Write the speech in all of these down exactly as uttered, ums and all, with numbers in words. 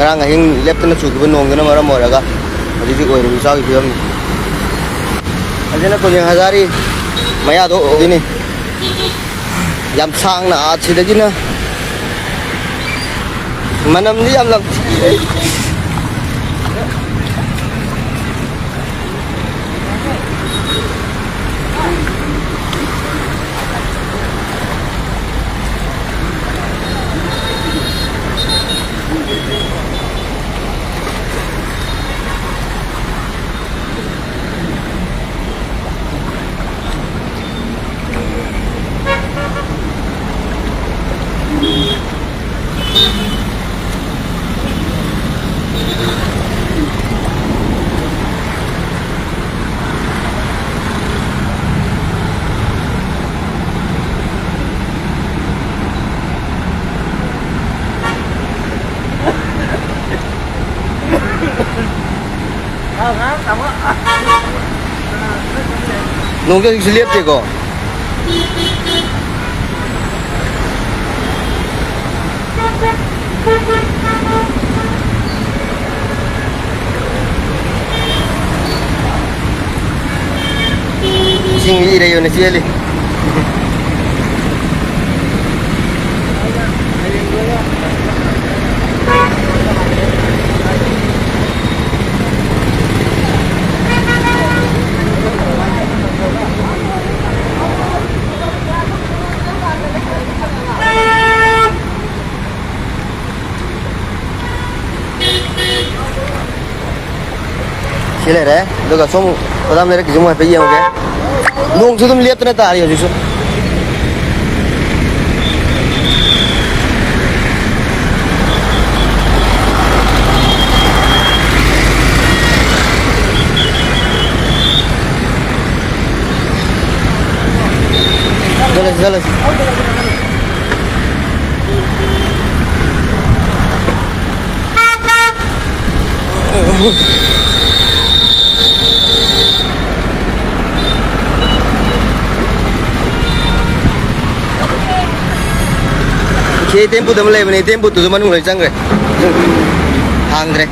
ꯉꯔꯥꯡ ꯑꯍꯤꯡ ꯂꯦꯞꯇꯅ ꯆꯨꯈꯤꯕ ꯅꯣꯡꯗꯨꯅ ꯃꯔꯝ ꯑꯣꯏꯔꯒ ꯍꯧꯖꯤꯛ ꯍꯧꯖꯤꯛ ꯑꯣꯏꯔꯤꯕ ꯏꯆꯥꯎꯒꯤ ꯐꯤꯕꯝꯅꯤ꯫ ꯑꯁꯤꯅ ꯀꯣꯂꯤꯡ ꯍꯖꯥꯔꯤ ꯃꯌꯥꯗꯣ ꯑꯣꯏꯗꯣꯏꯅꯤ꯫ ꯌꯥꯝ ꯁꯥꯡꯅ ꯑꯥ ꯁꯤꯗꯒꯤꯅ ꯃꯅꯝꯗꯤ ꯌꯥꯝ ꯅꯝꯊꯤ꯫ ꯅꯣꯡꯁꯦ ꯍꯧꯖꯤꯛꯁꯨ ꯂꯦꯞꯇꯦꯀꯣ꯫ ꯏꯁꯤꯡ ꯏꯔꯩ ꯑꯣꯏꯅ ꯆꯦꯜꯂꯤ꯫ ꯁꯤ ꯂꯩꯔꯦ꯫ ꯑꯗꯨꯒ ꯁꯣꯝ ꯒꯣꯗꯥꯝ ꯂꯩꯔꯛꯀꯤꯁꯨ ꯑꯃꯨꯛ ꯍꯥꯏꯐꯦꯠ ꯌꯦꯡꯉꯨꯒꯦ꯫ ꯅꯣꯡꯁꯨ ꯑꯗꯨꯝ ꯂꯦꯞꯇꯅ ꯇꯥꯔꯤ ꯍꯧꯖꯤꯛꯁꯨ꯫ ꯆꯠꯂꯁꯤ, ꯆꯠꯂꯁꯤ꯫ ꯏꯆꯦ ꯏꯇꯦꯝꯕꯨꯠ ꯑꯃ ꯂꯩꯕꯅꯦ, ꯏꯇꯦꯝꯕꯨꯠꯇꯨꯁꯨ ꯃꯅꯨꯡ ꯂꯣꯏ ꯆꯪꯈ꯭ꯔꯦ꯫ ꯍꯥꯡꯗ꯭ꯔꯦ꯫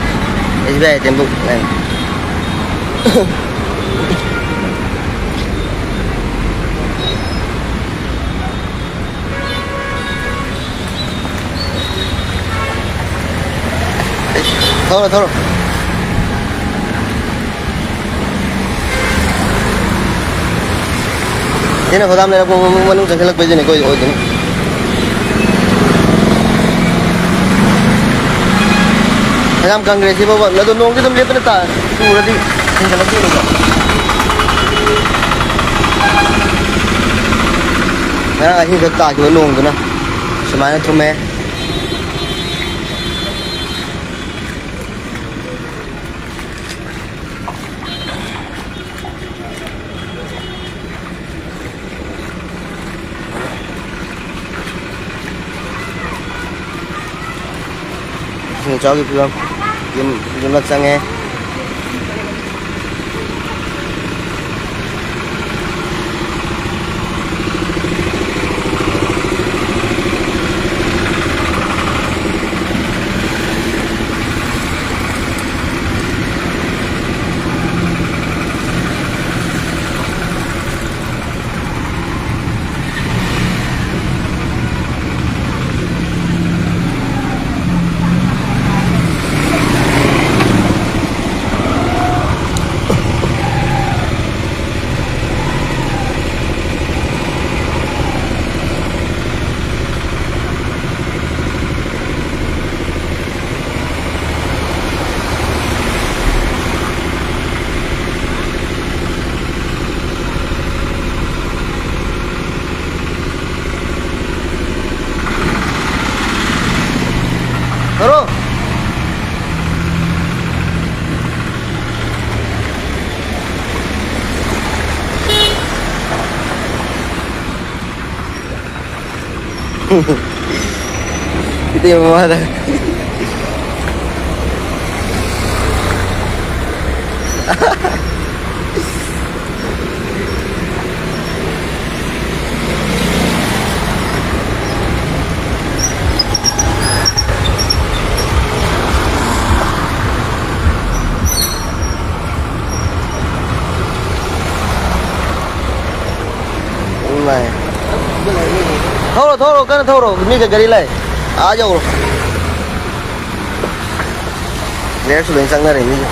S B I A T M booth. ꯊꯧꯔꯣ, ꯊꯧꯔꯣ꯫ ꯁꯤꯅ ꯒꯣꯗꯥꯝ ꯂꯩꯔꯛꯄ ꯃꯅꯨꯡ ꯆꯪꯁꯤꯜꯂꯛꯄꯩꯗꯨꯅꯤꯀꯣ ꯑꯣꯏꯗꯣꯏꯅꯤ꯫ ꯐꯅꯌꯥꯝ ꯀꯪꯈ꯭ꯔꯦ ꯁꯤ ꯐꯥꯎꯕ꯫ ꯑꯗꯣ ꯅꯣꯡꯗꯤ ꯑꯗꯨꯝ ꯂꯦꯞꯄ ꯅꯠꯇ-, ꯆꯨꯔꯗꯤ ꯍꯦꯟꯒꯠꯂꯛꯇꯣꯏꯅꯤꯀꯣ꯫ ꯉꯔꯥꯡ ꯑꯍꯤꯡ ꯈꯛ ꯇꯥꯈꯤꯕ ꯅꯣꯡꯗꯨꯅ ꯁꯨꯃꯥꯏꯅ ꯊꯨꯝꯃꯦ꯫ ꯏꯁꯤꯡ ꯏꯆꯥꯎꯒꯤ ꯐꯤꯕꯝ, ꯌꯨꯝ, ꯌꯨꯝꯂꯛ ꯆꯪꯉꯦ꯫ ꯇꯧꯔꯣ꯫ Ito yung mga ꯊꯧꯔꯣ, ꯀꯟꯅ ꯊꯧꯔꯣ, ꯃꯤꯒ ꯒꯥꯔꯤ ꯂꯥꯛꯑꯦ꯫ ꯑꯥ ꯌꯧꯔꯣ꯫ ꯂꯩꯔꯛꯁꯨ ꯂꯣꯏ ꯆꯪꯅꯔꯦ ꯃꯤꯁꯦ꯫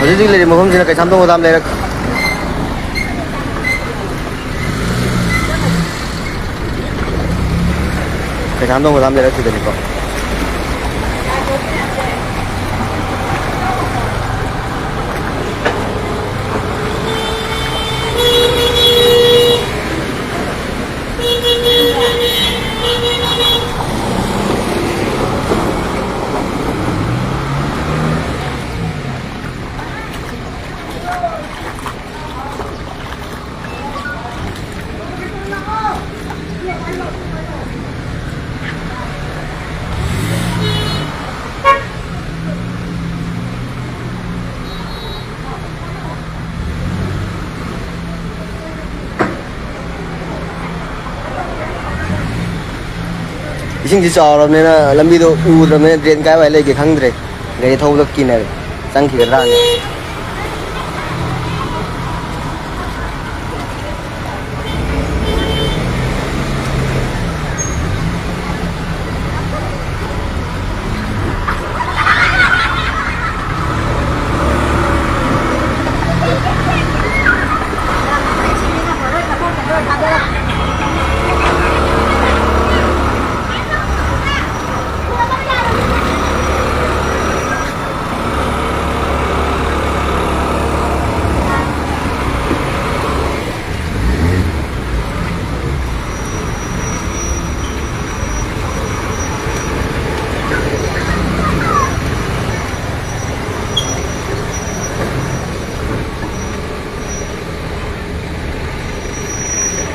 ꯍꯧꯖꯤꯛ ꯍꯧꯖꯤꯛ ꯂꯩꯔꯤꯕ ꯃꯐꯝꯁꯤꯅ ꯀꯩꯁꯥꯝꯊꯣꯡ ꯒꯣꯗꯥꯝ ꯂꯩꯔꯛ꯫ ꯀꯩꯁꯥꯝꯊꯣꯡ ꯒꯣꯗꯥꯝ ꯂꯩꯔꯛꯁꯤꯗꯅꯤꯀꯣ꯫ ꯏꯁꯤꯡꯁꯤ ꯆꯥꯎꯔꯕꯅꯤꯅ ꯂꯝꯕꯤꯗꯣ ꯎꯗ꯭ꯔꯕꯅꯤꯅ ꯗ꯭ꯔꯦꯟ ꯀꯥꯏꯋꯥꯏ ꯂꯩꯒꯦ ꯈꯪꯗ꯭ꯔꯦ꯫ ꯒꯥꯔꯤ ꯊꯧꯕꯗ ꯀꯤꯅꯔꯦ꯫ ꯆꯪꯈꯤꯒꯗ꯭ꯔꯥꯅ꯫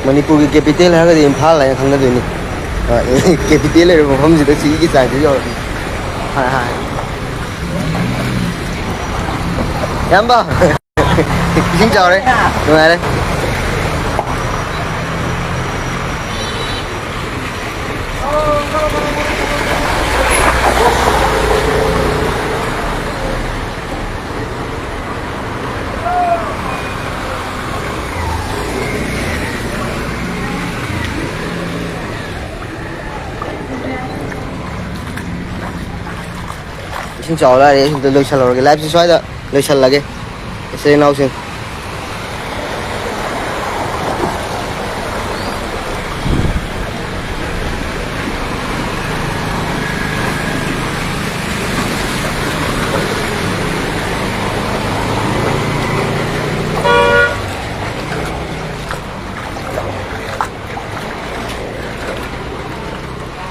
ꯃꯅꯤꯄꯨꯔꯒꯤ ꯀꯦꯄꯤꯇꯦꯜ ꯍꯥꯏꯔꯒꯗꯤ ꯏꯝꯐꯥꯜ ꯍꯥꯏꯅ ꯈꯪꯅꯗꯣꯏꯅꯤ꯫ ꯀꯦꯄꯤꯇꯦꯜ ꯂꯩꯔꯤꯕ ꯃꯐꯝꯁꯤꯗ ꯁꯤꯒꯤ ꯆꯥꯡꯁꯤ ꯌꯧꯔꯛꯏ꯫ ꯍꯥꯏ ꯍꯥꯏ꯫ ꯏꯌꯥꯝꯕ꯫ ꯏꯁꯤꯡ ꯆꯥꯎꯔꯦ꯫ ꯅꯨꯡꯉꯥꯏꯔꯦ꯫ ꯏꯁꯤꯡ ꯆꯥꯎꯕ ꯂꯥꯏꯔꯦ꯫ ꯑꯩ ꯁꯤꯗ ꯂꯣꯏꯁꯜꯂꯨꯔꯒꯦ, ꯂꯥꯏꯐꯁꯦ ꯁ꯭ꯋꯥꯏꯗ ꯂꯣꯏꯁꯜꯂꯒꯦ꯫ ꯏꯆꯤꯜ ꯏꯅꯥꯎꯁꯤꯡ꯫